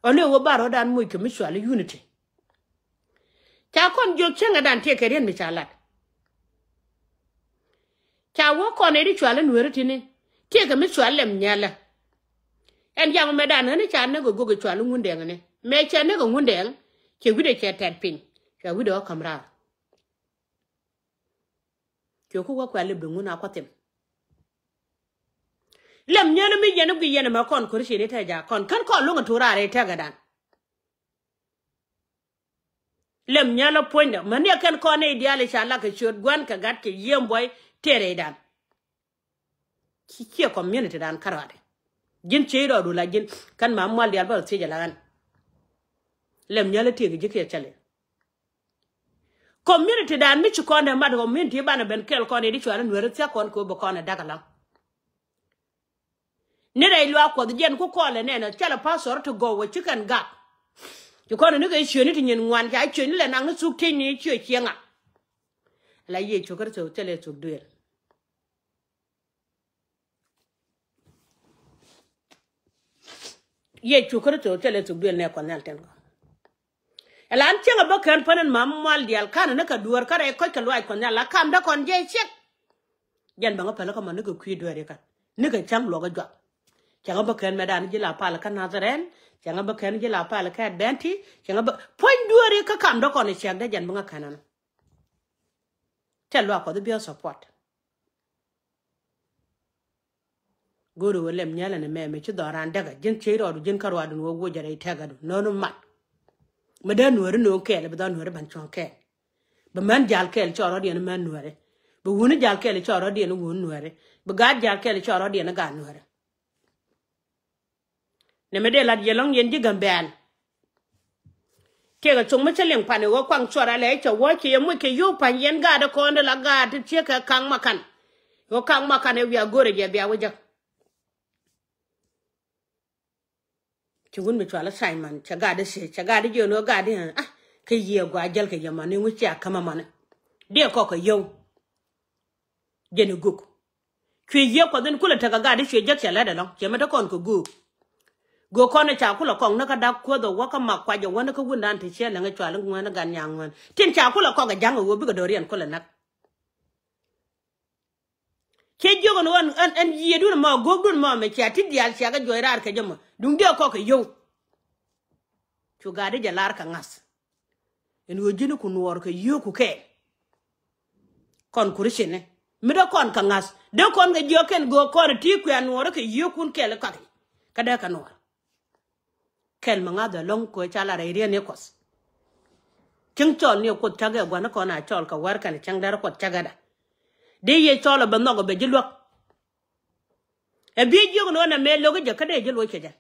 Ɔ ni wä bar rɔ̱dan moc kɛ mi cual i̱ unity. Ca kɔn jiök cäŋɛ dan tiɛɛkɛ riet mi ca lat. Ca wä kɔn ɛ di cual i̱ nueeri ti̱ni tiɛɛkɛ mi cual lɛm nyɛlɛ. Ɛn jam mɛ dan ɣän i̱ ca näk ɛ gök ɛ cual i̱ Ŋundɛŋ ni mɛ cɛ näk ɛ Ŋundɛŋ. Cɛ wi̱cdɛ cɛ tɛt piny cɛ wi̱cdɛ ɣä ka̱m raar. Kiɛ ku wä kuɛ lip di ŋun a kuath thim. Lɛm nyɛl mi yɛn i̱ gui yɛn ɛmɛ kɔn ko̱ri ci ni tɛk jaak kɔn kän kɔn luŋ a tuur a rɛy tɛk ɛ dan. Lɛm nyɛl a puɔ̱nydɛ mäni a kɛn kɔn nɛy diaal i̱ ca lak kɛ ciöt gua̱n kɛ gat kɛ yiëëm buɔy tëë rɛy dan. Ci ciɛ community dan kärɔaadɛ. Ji̱n ciey rɔɔdu la ji̱n kän ma mual diaal bä thiec ala ɣän. Lɛm nyal a tiek ji̱ kiɛ cɛli. Community dan mi ci kɔn dee mat community banɛ ben kɛl kɔn i̱ di cual i̱ nueeri thiak kɔn kɛ wä bɛ kɔn ɛ dak ala. Ni rɛy luaak Kuɔth jiɛn ku kɔɔl ɛ nɛn ɛ cɛl ɛ pastor ti gɔw ɛ ci kɛn gak. Ci kɔn ɛ ni kɛ ciöni ti nyin ŋuan ca ciöni lɛ naŋ ni thuk tiec ni ciö cieŋa. La Yecu Kritho thilɛ thuk duël. Yecu Kritho thilɛ thuk duël nɛ Kuɔth Nhial tɛn kɔ. Ɛlan cieŋ a bä kɛn pän in mam mual diaal kan ni kɛ dueer kä rɛy kɔc kɛ luaac Kuɔth Nhial la kam dä kɔn jɛ ciek. Jɛn bäŋä päl kä mɔ ni kɛ kui̱ dueer ikä ni kɛ cäŋ luɔk a juak. Cäŋä bä kɛn mɛ dan ji̱ la pal kä Nazareth. Cäŋä bä kɛn ji̱ la pal kä Adventi. Cäŋä bä puɔ̱ny dueer ikä kam dä kɔn i̱ ciek dä jɛn bäŋä kɛn ɛn. Tɛ luaak Kuɔth i̱ biɛ support. Go̱o̱ri wä lɛm nyɛlɛ ni mɛ mɛ ci dhɔran däkä ji̱n ciey rɔɔdu ji̱n kä ruaadun wä wuɔcɛ rɛy tɛkädu nöönu mat. Mɛ dee nuääri nööŋ kɛɛl bi dhɔn nuääri ban cuɔ̱ŋ kɛɛl. Bi män jal kɛɛl cɔɔr rɔ̱diɛn män nuääri. Bi wuni jal kɛɛl cɔɔr rɔ̱diɛn wun nuääri. Bi gaat jal kɛɛl cɔɔr rɔ̱diɛn gaat nuääri. Nɛ mi dee lat yɛ lɔ̱ŋ yɛn ji̱ Gambɛl. Tiɛkɛ thok mi cä liŋ pan i̱ ɣöö kuaŋ cuɔr alɛ cɛ wä cɛ yɛ moc kɛ yio̱w pa̱ny yɛn gaat kɔn di la gaat ti tiɛkɛ kaŋ makan. Ɣöö kaŋ makan ɛ wiaa go̱rɛ jɛ bia wä jäk. Ci wun mi cual i̱ Simon cɛ gaat i̱ ciec cɛ gaat i̱ jiön ɣöö gaat i̱ ah kɛ yiëë gua jäl kɛ yɛ mani ŋuci a kämä mani. Diɛ kɔk kɛ yio̱w. Jɛn i̱ gök. Cuɛ yiëë Kuɔth in kulɛ tekɛ gaat i̱ cuɛ jek cɛ lät ɛlɔ̱ŋ cɛ mɛ te kɔn kɛ göök. Göök kɔn i̱ ca kulɛ kɔk näk kä dak Kuoth ɛ wä kä mak kuac ɛ wä ni kä wundan ti ciɛ läŋ i̱ cual i̱ ŋuään i̱ gan nyaŋ ŋuään tin ca kulɛ kɔk ɛ ja̱ŋ ɛ ɣöö bikɛ do̱riɛn kulɛ näk. Cɛ jiök ɛn ɣän ɛn ɛn yiëëdun ɛmɔ göökdun ɛmɔ mɛ cia ti diaal cia kɛ juɔc raar kɛ jɛ mɔ duŋdiɛ kɔk kɛ yio̱w. Cu gaat i̱ jɛ lar kɛ ŋa̱th. Ɛn ɣöö ji̱n ku nuɔɔr kɛ yio̱o̱ku kɛɛl. Kɔn Kuricini mi dee kɔn kɛ ŋa̱th dee kɔn kɛ jiök kɛn göök kɔn ti kuɛ nuɔɔr kɛ yio̱o̱kun kɛɛl i̱ kɔki. Kä dee kɛ nuɔɔr kɛl mi ŋa̱th ɛlɔ̱ŋ kɛ ɣöö ca la rɛy riɛn i̱ Kuɔth. Cäŋ cɔl ni ɛ Kuoth cäk ɛ gua̱n i̱ kɔn a cɔl kɛ wär kɛn cäŋ dɛr Kuɔth cäk ɛ da. Dee yɛ cɔl ɛ bɛ nhɔk ɛ bɛ ji̱ luäk. Ɛ bi jiök ni ɣän ɛ mëë lo̱k i̱ jɛ kä dee ji̱ luɔc kɛ jɛ.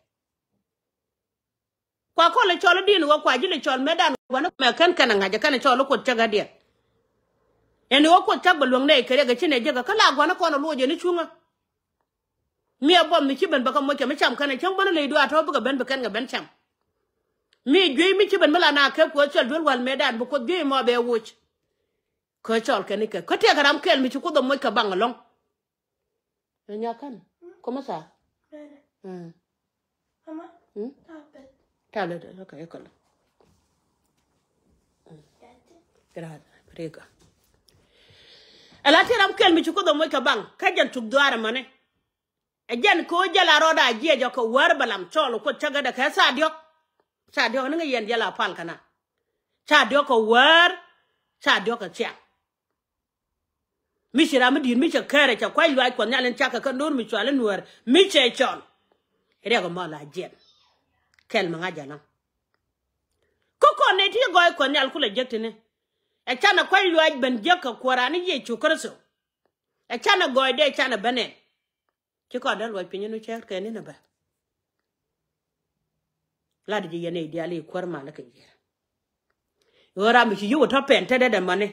Kua kɔl i̱ cɔl i̱ di̱n ɣöö kua ji̱ lɛ cɔl mëëdan gua̱n i̱ mɛ kɛn kɛn ɛ ŋa̱c ɛ kɛn ɛ cɔl i̱ Kuoth cäk ɛ diɛn. Ɛn i̱ ɣöö Kuoth cäk bɛ luäŋ nɛy kɛ riɛk ɛ ci nɛ jek ɛ kä la gua̱n i̱ kɔn ɛ luɔc ɛn i̱ cuŋä. Mi ɛ buɔth mi ci ben bä kä moc kɛ mi cam kɛn ɛ cäŋ bän i̱ ley duaar tɔ̱ bikɛ ben bi kɛn kɛ ben cam. Mi juey mi ci ben mi la na kɛ Kuɔth cɔl duel wal mëëdan bi Kuoth juey mɔ bɛ woc. Kä cɔl kɛn i̱ kɛ kä tiɛɛkɛ ram kɛl mi ci Kuoth ɛ moc kɛ baŋ ɛlɔ̱ŋ. Ɛ nyakan. Kɔmɛ tha. Tablet. Tablet. Okay, ekɔl. Gracias, Rika. Ala ti ram kɛl mi ci Kuoth ɛ moc kɛ baŋ kä jɛn tuk dhuaar ɛmɔni. Ɛ jɛn kɛ ɣöö jɛ la rɔɔda a jiɛc ɔ kɛ wäär bɛ lam cɔɔl ɔ Kuoth cä gɛ dɛ kɛ thaa diɔ̱k. Thaa diɔ̱k ni ŋäc yɛn jɛ la pal kɛ na. Thaa diɔ̱k kɛ wäär. Thaa diɔ̱k kɛ thiaŋ. Mi ci ram mi di̱i̱t mi cɛ kɛɛrɛ cɛ kuac luaac Kuɔth Nhial in cakɛ kä do̱r mi cual in nuäär mi cɛ cɔl. Riɛk ɛmɔ la jiɛn. Kɛl mi ŋa̱c ɛnɔ. Kä kɔn nɛy ti gɔɔy Kuɔth Nhial kulɛ jek tini. Ɛ canɛ kuac luaac ben jek kɛ Kuääran ni Yecu Kritho. Ɛ canɛ gɔɔydɛ canɛ ben ɛn. Ci kɔn dee luɔc piny in wä cɛɛr kɛ ni nɛ bɛ. Lat ji̱ yɛn i̱ diaal i̱ kuäär mal kɛ jiɛɛr. Ɣöö ram mi ci yio̱w ɛ tɔ̱ pɛn te dee dɛ mani.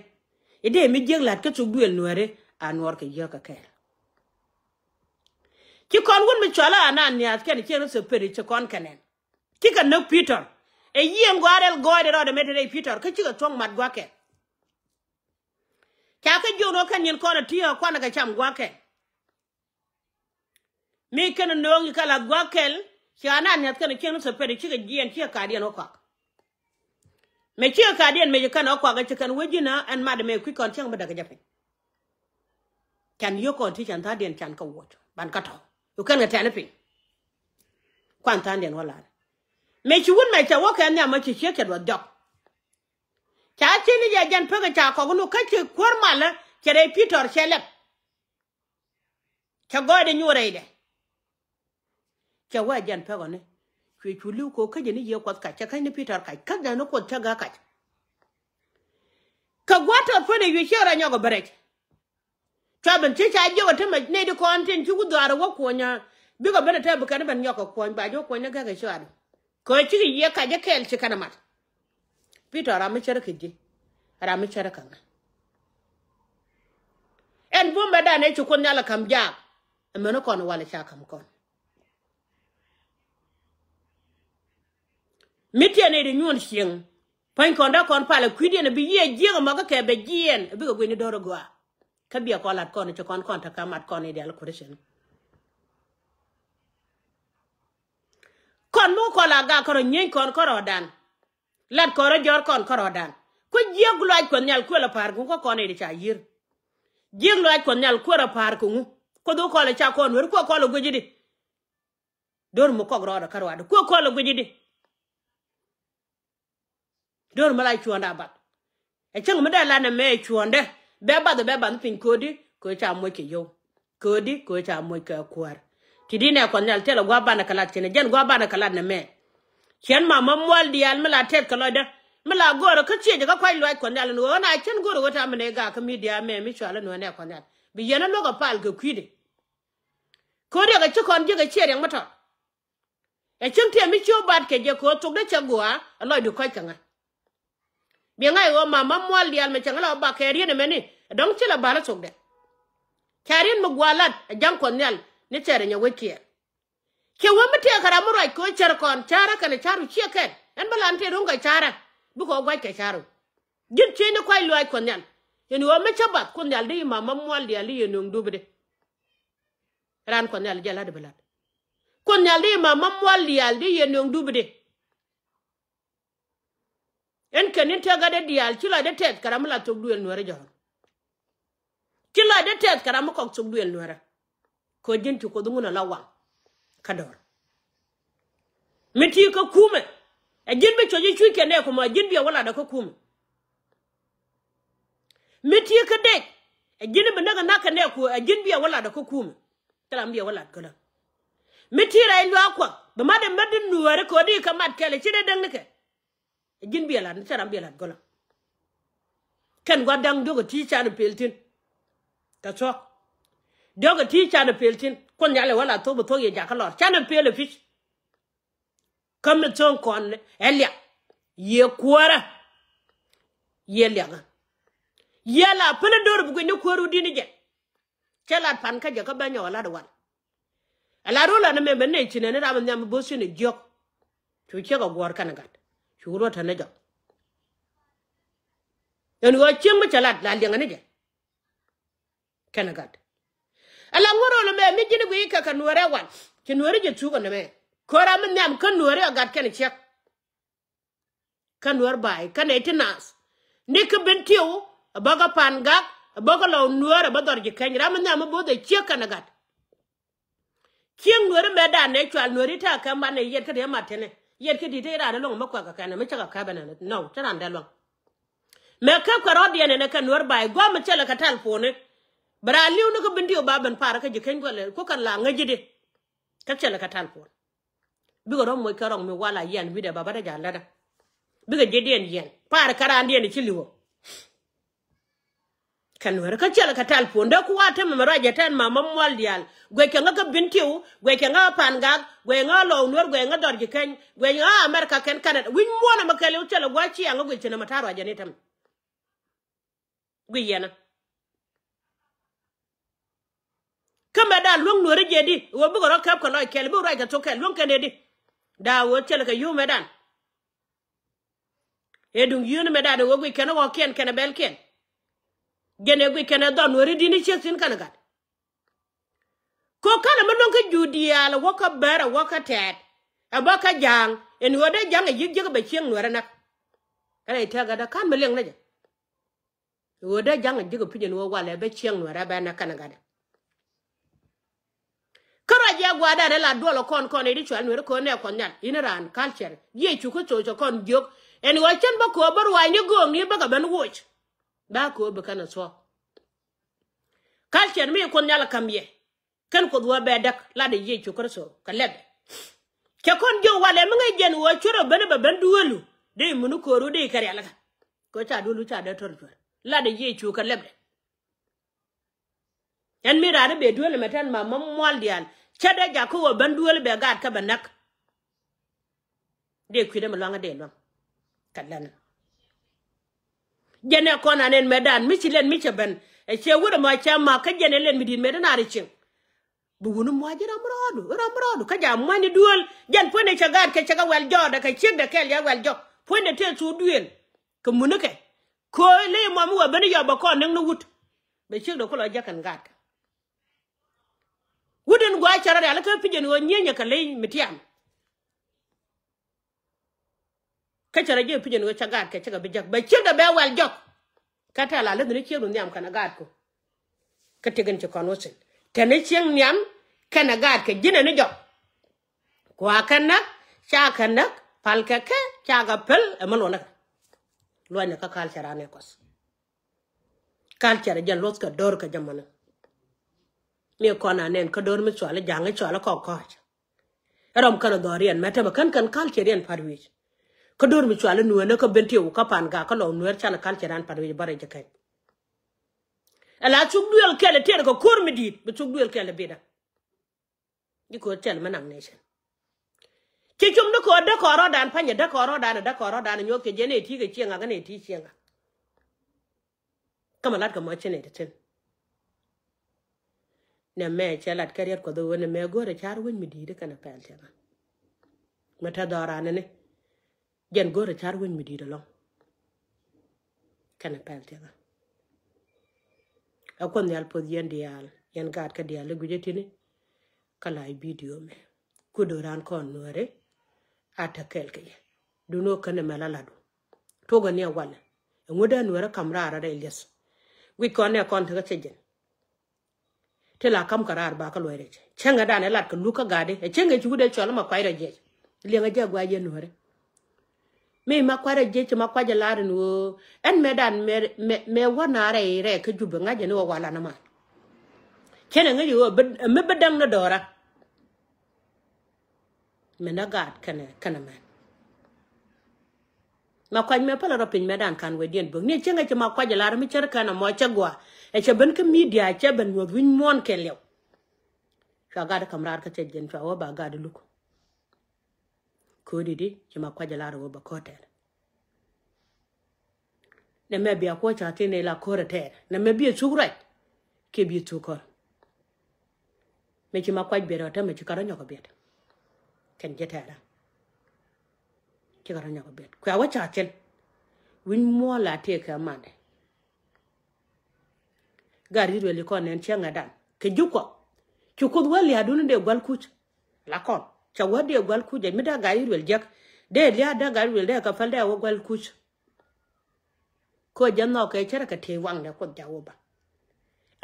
I̱ dee mi jiäk la̱t kä thok duëël nuääri a nuɔɔr kɛ yio̱w kɛ kɛɛl. Ci kɔn wut mi cual a Ananiath kɛn ciɛ ri thoperi ci kɔn kɛnɛn. Cikɛ näk Pi̱tɔr. Ɛ yiëë ŋɔaarɛl gɔɔydɛ rɔɔdɛ mëë te rɛy Pi̱tɔr kä cikɛ thuɔ̱k mat gua̱kɛ. Ca kä jiök rɔ kɛn nyin kɔn ɛ ti̱i̱ ɛ kuanɛ kɛ cam gua̱kɛ. Mi kɛn nööŋ i̱ kɛ lath gua̱a̱th kɛl. Ci Ananiath kɛn cieŋ ni Thopɛri cikɛ jiɛɛn cikɛ ka̱a̱diɛn ɣä kɔak. Mëë cikɛ ka̱a̱diɛn mëë ci kɛn ɣä kɔak ɛ ci kɛn wee ji̱n ɣä ɛn mat ɛmɛ kui̱ kɔn cieŋ bi däk kɛ jɛ piny. Can yio̱k kɔn ti can tha̱a̱diɛn can kä wuɔc ban kä tɔ̱. Yu kɛn kɛ tɛn piny. Kuan tha̱a̱diɛn wä la̱r. Mëë ci wun mɛ cɛ wä kɛ nhiam ɣä ci ciek cɛ duɔth jɔk. Ca ci ni jɛ jɛn pek ca kɔk nu kä ci kuäär malä cɛ rɛy Pi̱tɔr cɛ lɛp. Cɛ gɔɔydɛ nyuur rɛydɛ. Cɛ wee jɛn pekɔni. Cuɛ cu li̱w ko̱ käcɛ ni yiëë Kuɔth kac cɛ käc ni Pi̱tɔr kac käcɛ ni Kuoth cä gäk kac. Kɛ gua̱a̱th tɔt puɔ̱nɛ yuɛ ciɛ rɔ nyɔk ɛ bɛ rɛc. Cua ben ci ca jiök ɛ temɛ nɛy di kɔn tin ci wut dhɔaarɛ wä kuɔ̱nyä. Bikɛ ben ɛ te bi kɛn ben nyɔk kɛ kuɔ̱ny ba ji̱ wä kuɔ̱ny ni gäk ɛ cuaadu. Kɛ ɣöö cikɛ yiëë kac ɛ kɛɛl ci kɛn ɛ mat. Pi̱tɔr ram mi cärä kɛ ji̱. Ram mi cärä kɛ ŋa. Ɛn buɔ̱m bɛ dan ëë ci Kuoth Nhial ɛ ka̱m jaak. Ɛmɛn kɔn walɛ ca ka̱m kɔn. Mi tiɛn ëë di nyuɔn cieŋ. Pua̱ny kɔn dee kɔn palɛ kui̱diɛn ɛ bi yiëë jiäk ɛmɔ kä kɛ bɛ jiɛɛn ɛ bikɛ gui̱ni do̱r ɛ gɔaa. Kä biɛ kɔn lat kɔn ci kɔn kɔn te ka̱m mat kɔn i̱ diaal Christian. Kɔn mi wä kɔn la gak kärɔ nyieeny kɔn kärɔɔdan. Lat kɔn rɔ jɔr kɔn kärɔɔdan. Kui̱ jiäk luaac Kuɔth Nhial kuël ɛ pa̱a̱r kɛ ŋu kä kɔn i̱ di ca yi̱r. Jiäk luaac Kuɔth Nhial kuël ɛ pa̱a̱r kɛ ŋu. Kuoth wä kɔl ɛ ca kɔn weri kuɛ kɔl ɛ guic i̱di. Do̱r mi kɔk rɔɔdɛ kärɔɔdan kuɛ kɔl ɛ guic i̱di. Do̱r mi la cuɔ̱ɔ̱ŋdɛ a bath. Ɛ cäŋ mi dee la nɛmɛ cuɔ̱ɔ̱ŋdɛ bɛ bath bɛ bath piny köödi köö ca moc kɛ yio̱w. Köödi köö ca moc kɛ kuäär. Ti di nɛ Kuɔth Nhial thilɛ gua̱a̱th banɛ kɛ lat cin ɛ jɛn gua̱a̱th banɛ kɛ lat nɛmɛ. Ciɛn mama muɔl diaal mi la tɛth kɛ lɔcdä mi la go̱o̱rä kä thiecä kä kuac luaac Kuɔth Nhial ɛn ɣöö na cän go̱o̱rä ɣöö ta̱a̱ mi nɛ gaak kä midia mɛ mi cual ɛn ɣöö nɛ Kuɔth Nhial bi yɛn ɛ luäk ɛ pal kɛ kui̱dɛ. Köödi ɛ kɛ ci kɔn jiäk ɛ ciɛ riɛk mi tɔt. Ɛ cieŋ tiɛm mi ci wä bat kɛ jɛ kɛ ɣöö thokdɛ cɛ gua̱a̱ ɛ lɔcdu kɔc kɛ ŋa̱. Biɛ ŋa̱c ɣöö mama mual diaal mɛ cɛ ŋa̱ la wä bak kɛ riet ɛmɛni ɛ dɔ̱ŋ ci la bal ɛ thokdɛ. Ca riet mi gua̱a̱ lat ɛ ja̱ŋ Kuɔth Nhial ni thɛɛr ɛ nyɛ wec kiɛ. Ciɛ wee mi tëëkɛ ram mi ruac kɛ ɣöö cär kɔn ca̱rä kɛnɛ ca̱ru ciɛ kɛn ɛn bä lan tëë ro̱ŋ kɛ ca̱rä bikɛ ɣöö gua̱c kɛ ca̱ru. Ji̱n ciëny ni kuac luaac Kuɔth Nhial. Yɛn ɣöö mi cä bath Kuoth Nhial di mama mual diaal di yɛ nööŋ dup di. Raan Kuɔth Nhial jɛ la̱t bi la̱t. Kuoth Nhial di mama mual diaal di yɛ nööŋ dup di. Ɛn kɛn in tëë gatdɛ diaal ci lɔcdɛ tɛth kɛ ram mi la thok duëël nuäärä jɔ̱ɔ̱r. Ci lɔcdɛ tɛth kɛ ram mi kɔk thok duëël nuäärä. Kɛ ji̱n ci Kuoth ŋun ala waŋ kä dɔ̱r. Mi ti kä kumɛ ɛ ji̱n bi cuɔ̱c i̱ cuc kɛ nɛɛku mɔ ɛ ji̱n bi ɛ wä latdɛ kä kumɛ. Mi ti kä dec ɛ ji̱n bi näk ɛ nak kɛ nɛɛku ɛ ji̱n bi ɛ wä latdɛ kä kumɛ. Thil ram bi ɛ wä lat gölä. Mi ti rɛy luaak Kuɔth bi mat ɛ mät di nuääri kɛ ɣöö di kɛ mat kɛl ɛ ci dee däŋ nikɛ. Ɛ ji̱n bi ɛ lat ni thil ram bi ɛ lat gölä. Kɛn gua̱th da̱ŋ diɔ̱k ɛ ti canɛ pëël thi̱n. Kɛ thuɔ̱k diɔ̱k ɛ ti canɛ pëël thi̱n Kuoth Nhial ɛ wä la thuɔ̱k bi thuɔ̱k yɛ jakä lɔr canɛ pëël ɛ pi̱c. Kä mi tho̱o̱ŋ kɔn ɛ liak. Yiëë kuäärä. Yiëë liakä. Yiëë la pälä do̱r bi guic ni kuäär wä di̱t ni jɛ. Cɛ lat pan kä jɛ kä bä nyɔk ɛ lat wal. Ɛ lat run lat ni mɛ bɛ nɛy ci nɛn ni ram in nhiam mi bo̱th cin ɛ jiɔk. Cu ciek ɛ guɔ̱ɔ̱r kɛn ɛ gat cu ruɔ̱t tɛn ni jɔk. Ɛn ɣöö cieŋ mi cɛ lat la liɛŋɛ ni jɛ. Kɛn ɛ gat. Ala ŋuɔ̱t rol ɛmɛ mi ji̱n i̱ guiy kɛ kɛ nueeri ɛ wal ci nueeri jɛ thuk ɛn ɛmɛ. Köör ram mi nhiam kä nueeri ɛ gat kɛn ɛ ciek. Kä nueer ba̱a̱y kä nɛy ti naath. Ni kä Bentiu, a bä kä Pangak, a bä kä Lɔw Nuäär, a bä dhɔr ji̱ keny. Ram mi nhiam mi bo̱o̱th ɛ ciek kɛnɛ gat. Cieŋ Nuääri mɛ dan nɛ cual Nuääri ta̱a̱ kɛ man nɛ yɛt kä dee mat tɛnɛ. Yɛt kä di̱t te ran ɛlɔ̱ŋ mɛ kuak kɛ kɛn mɛ cä kɛ käp ɛnɛ. Nɔ, cä ran dee luaŋ. Mɛ käp kɛ rɔ̱diɛn ɛnɛ kɛ Nuäär bay gua̱a̱m mi cɛlɛ kɛ talpon ni. Bɛ ran li̱w ni kä Bentiu ba ben par kä ji̱ keny guɛlɛ ku kɛn la ŋäc ji̱ di. Kä cɛlɛ kɛ talpon. Bikɛ rɔ moc kɛ rɔŋ mi wala yɛn wi̱dɛ ba bä dee ja̱ lätdä. Bikɛ ji̱diɛn yɛn. Par kɛ randiɛn ci li̱wä. Kɛ Nuäär kä cɛl kɛ talpon dee ku wa temɛ mɛ ruacɛ tɛn ma ma mual diaal. Guɛc kɛ ŋä kä Bentiu, guɛc kɛ ŋä Pangak, guɛc ŋä Lɔw Nuäär, guɛc ŋä dhɔr ji̱ keny, guɛc ŋä America kɛn Canada. Wi̱c muɔ̱ɔ̱n ɛmɛ kɛɛliw cɛl ɛ gua̱c ciaŋ ɛ guic ci nɛ mɛ ta̱a̱ ruacɛ ni temɛ. Guic yɛn ɛ. Kä mɛ dan luäŋ Nuääri jɛ di ɣöö bikɛ rɔ kɛp kɛ lɔc kɛl bikɛ ruac kɛ thok kɛl luäŋ kɛn ɛ di. Daa ɣöö cɛl kɛ yio̱w mɛ dan. Ëë duŋ yio̱w ni mɛ dan ɣöö guic kɛn ɣɔ̱kiɛn kɛn ɛ bɛlkiɛn. Jɛn ɛ guic kɛn ɛ dhɔr Nuääri di̱t ni ciek thi̱n kɛn ɛ gat. Kɛ ɣöö kɛn ɛ mi luäŋ kä juuc diaal ɛ wä kä bär ɛ wä kä tɛɛt. Ɛ bä kä ja̱a̱ŋ ɛn ɣöö dee ja̱ŋ ɛ yi̱k jiäk ɛ bɛ cieŋ Nuäärä näk. Ɛn ɛ tɛk ɛ dee ka̱n mi liɛŋ ni jɛ. Ɣöö dee ja̱ŋ ji̱ kɛ pi̱c ɛn ɣöö walɛ bɛ cieŋ Nuäärä bɛ nɛ kɛn ɛ gatdɛ. Kä ruac yɛ gua̱a̱r dan ɛ la duɔl ɛ kɔn kɔn ɛ di cual Nuäärä kɔn nɛ kɔn nhial in raan culture Yecu Kritho cɛ kɔn jiök. Ɛn ɣöö cɛn bä köö bä ruaacni göökni bä kɛ ben woc. Ba köö bi kɛn ɛ thuɔ̱k. Culture mi kɔn nhial ɛ ka̱m yɛ. Kɛn Kuoth wä bɛ däk latdɛ Yecu Kritho kɛ lɛpdɛ. Cɛ kɔn jiök walɛ mi ŋäc jɛn ɣöö cuɛr ɔ ben bɛ ben duëëlu dee muni kööru dee kɛ rialikä. Kɛ ca duëëlu ca dee tɔr cuɛr latdɛ Yecu kɛ lɛpdɛ. Ɛn mi raan i̱ bɛ duëël ɛmɛ tɛn ma ma mual diaal cä dee jakä ɣöö ben duëël bɛ gaat kä bɛ näk. Dee kui̱dɛ mi luaŋä dee luaŋ. Kä lɛn. Jɛn ɛ kɔn an ɛn mɛ dan mi ci lɛn mi cɛ ben. Ɛ ciɛ wut ɛmɔ cɛ ma kä jɛn ɛ lɛn mi di̱t mɛ dan a ri cieŋ. Bi wuni muac ji̱ ram rɔɔdu ram rɔɔdu kä ja mua̱ni duel jɛn puɔ̱nydɛ cɛ gaat kɛ cɛ kɛ wɛl jɔɔdɛ kɛ ciekdɛ kɛɛl yɛ wɛl jɔk puɔ̱nydɛ tëë thuk duëël. Kɛ munikɛ ko̱o̱c ley mɔmi wä ben yɔp bɛ kɔn niŋ ni wut. Bɛ ciekdɛ kulɔ jɛ kɛn gaatkɛ. Wut in gua̱a̱c cɛ rɔ rial kä pi̱c in ɣöö nyieenyɛ kɛ ley mi tiam. Kä cɛ rɔ ji̱ pi̱c in ɣöö cɛ gaatkɛ cɛ kɛ bi jäk bɛ ciekdɛ bɛ wɛl jɔk. Kä tɛl a läthni ciekdu nhiam kɛnɛ gaatku. Kä ti̱k in ci kɔn wä thi̱n tɛni cieŋ nhiam kɛnɛ gaatkɛ ji̱n ɛn ni jɔk. Kua kɛ näk ca kɛ näk pal kɛ kɛ ca kɛ päl ɛmɛ luɔnɛ kɛ. Luɔnyɛ kä kal cɛ ran ɛ kuɔth. Kal cɛ rɛ jɛ luɔth kɛ do̱r kɛ jɛ mɔnɛ. Mi kɔn a nɛn kä do̱r mi cuali ja̱ŋ i̱ cuali kɔk kɔc. Ɛ rɔm kɛn a dhɔriɛn mɛ tämɛ kän kɛn kal cɛ riɛn pat wi̱i̱c. Kä do̱r mi cuali nueeni kä ben tiw kä pan gak kä lɔw nueer canɛ kal cɛ ran pat wi̱i̱c bä rɛ jɛ kɛn. Ɛ la thuk duëël kɛl ɛ tiɛɛr kɛ ko̱r mi di̱i̱t bi thuk duëël kɛl ɛ bitdä. Ji̱ ko̱r tɛl mi naŋ nɛy cɛn. Ci cum ni ko̱r däk kɔn rɔ̱dan pa̱nyɛ däk kɔn rɔ̱dan däk kɔn rɔ̱dan nyuɔth kɛ jiɛn ɛ ti̱i̱ kɛ cieŋ ŋa̱k ni ɛ ti̱i̱ cieŋ ŋa̱k. Kä mɛ lat kɛ mɔ cin ɛ ti thi̱n. Nɛ mɛ cɛ lat kɛ riɛt kuɔth ɣöö nɛ mɛ go̱o̱rɛ ca̱r wec mi di̱i̱t kɛnɛ pɛl cɛ ŋa̱k. Mɛ te dhɔran ni. Jɛn go̱o̱rɛ ca̱r wec mi di̱i̱t ɛlɔ̱ŋ. Kɛnɛ pɛl tiɛkä. Ɛ kuɔth nhial puɔth yɛn diaal yɛn gaat kä diaal i̱ guic ɛ ti̱ni. Kä la i̱ bidio mɛ ku do̱ran kɔn nuääri. A te kɛɛl kɛ yɛ dun ɣöö känɛ mɛ la latdu. Tuɔk ɛ ni ɛ walɛ. Ɛŋu dee nuääri ka̱m raar rɛy liɛth. Guic kɔn nɛ kɔn tekä thiecin. Ti la ka̱m kɛ raar ba kä luɔc rɛc cäŋɛ dan ɛ lat kɛ luk kä gaatdi ɛ cäŋɛ ci wut ɛ cɔl ma kuac rɔ jiɛc. Liɛŋɛ jɛ gua̱a̱c yɛn nuääri. Mi ma kuac rɔ jiɛc ci ma kuac ɛ lar in ɣöö ɛn mɛ dan mɛ mɛ wä na rɛy rɛy kä jup ɛ ŋa̱c ɛ ni wä walan ɛ ma. Cɛn ɛ ŋäc ɣöö mi bi däŋ ni dɔɔra. Min ɛ gaat kɛnɛ kɛnɛ mɛn. Ma kuac mɛ pälɛ rɔ piny mɛ dan kan wecdiɛn bök ni cieŋ ɛ cɛ ma kuac ɛ lar mi cär kɛn ɛmɔ cɛ gua. Ɛ cɛ ben kä midia cɛ ben nyuɔth wi̱ny muɔ̱ɔ̱n kɛɛliw. Cua gaat ɛ ka̱m raar kä cɛ jiɛn cua wä ba gaat ɛ luk. Ko̱o̱di di cɛ ma kuac ɛ lar ɛ wä ba ko̱o̱t tɛɛr. Nɛ mɛ bia kuɔ ca thin ila ko̱r ɛ tɛɛr nɛ mɛ bia thuk ruac. Kiɛ bia thuk ko̱r. Mɛ ci ma kuac biɛt ɔ tɛmɛ ci kärä nyɔk ɛ biɛt. Kɛn ji̱ tɛɛrä. Ci kärä nyɔk ɛ biɛt kuɛ wä ca thin. Wi̱ny muɔ̱ɔ̱n la tëëkɛ mandɛ. Gat Israel ikɔn nɛn cieŋ ɛ dan kɛ ji̱ kuɔk. Ci kuoth wä lia̱a̱dun dee gua̱l kuc. La kɔn cɛ wä dee gua̱l kuc ɛ mi dee gat Israel jiäk. Dee lia̱a̱ dee gat Israel dee kɛ päl dee wä gua̱l kuc. Kɛ ɣöö jɛn nhɔk kɛ cärɛ kɛ tëë waŋdɛ Kuoth Jawäba.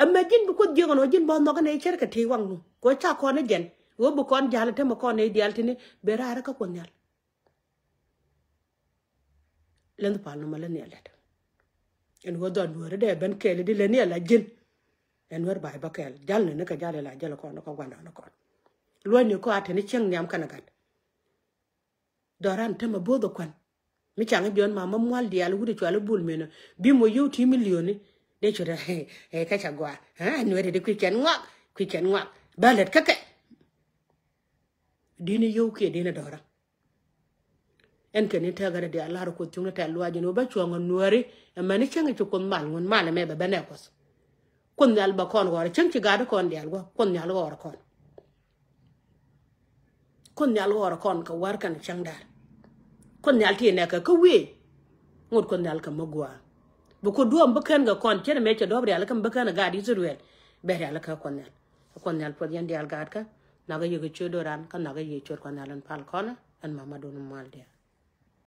Ɛmɛ ji̱n bi Kuoth jiök ɛn ɣöö ji̱n bä nhɔk ɛn ɛ cärɛ kɛ tëë waŋdu. Kɛ ɣöö ca kɔn ɛ jɛn ɣöö bi kɔn ja̱l ɛ tämɛ kɔn ɛ diaal ti̱ni ben raar kä Kuoth Nhial. Lɛnh pal nɔmɔ lɛ nhial lɛt. Ɛn ɣöö dhɔn Nuääri dee ben kɛɛl di lɛ nhial a ji̱n. Ɛn Nuäär ba̱a̱c bä kɛɛl ja̱l ni ni kɛ ja̱l ila jäl kɔn ni kɔ gua̱ndɔɔŋni kɔn. Luɔ̱nyni kɔ a teni cieŋ nhiam kɛnɛ gat. Dhɔran temɛ bo̱o̱th ɛ kuän. Mi caŋ jiɔn ma ma mual diaal wut cual bul menɔ bi mɔ yio̱w ti milioni. Dee cut ɛ kä ca gɔaa. Nuɛt di kui̱ cɛn ŋɔak kui̱ cɛn ŋɔak bä lät kä kɛ. Di̱n yio̱w kiɛ di̱n dhɔra. Ɛn kɛn in tɛk gat diaal lar Kuoth cuŋni tɛl luac in wä bä cuɔ̱ŋ ɛ Nuääri. Ɛmɛn i̱ cäŋ i̱ ci Kuoth mal ŋun mal ɛmɛ bɛ bɛ nɛ Kuɔth. Kuoth Nhial bɛ kɔn ɣɔr cäŋ ci gat kɔn diaal gua̱ Kuoth Nhial ɣɔr kɔn. Kuoth Nhial ɣɔr kɔn kɛ war kɛn cäŋ da̱r. Kuoth Nhial ti nɛkɛ kä wi̱i̱. Ŋot Kuoth Nhial kɛ mä gua̱a̱. Bi Kuoth duɔ̱ɔ̱m bi kɛn kɛ kɔn cɛn ɛmɛ cɛ duɔ̱ɔ̱p rial kä mi bi kɛn ɛ gaat Israel. Bɛ rial kä Kuoth Nhial. Kuoth Nhial puɔth yɛn diaal gaat kä nhɔkä yiëë kɛ ciöt do̱ran kä nhɔkä yiëë ciöt Kuɔth Nhial in pal kɔn in mama dun mal diaal.